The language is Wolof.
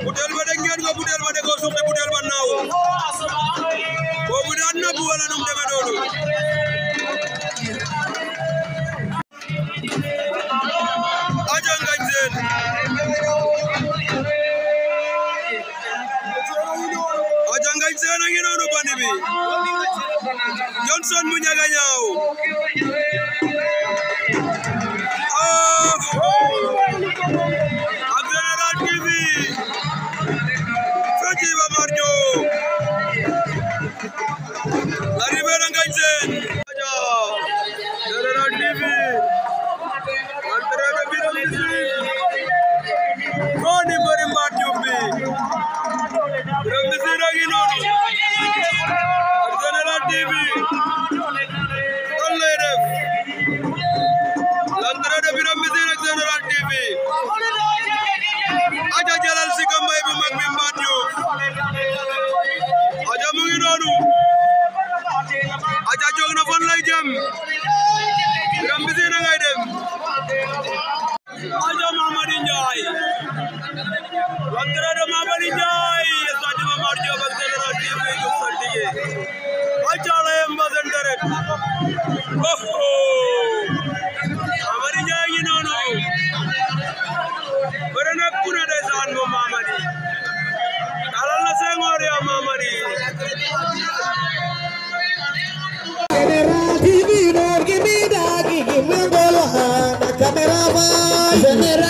Budel ba dengen go budel ba de go sokte budel ba naw bo budel na bu wala num deme dolu aja ngajen ngi nonu bandi bi Johnson mu ñaga ñaaw aja jalal si kambay bu mag bi mbaat yu aja mu ngi noonu aja jóg na fan lay jëm Biram Mbissine ngay dem aja Mamady Ndiaye l'entrée de Mamady Ndiaye stade Mamar Diop ak Général TV ñu saltige aja la mbazen deret Mamady Ndiaye ngi noonu berena kuna desan mo Mamady alal na Senghor ya Mamady General TV no give me that give me go ha camera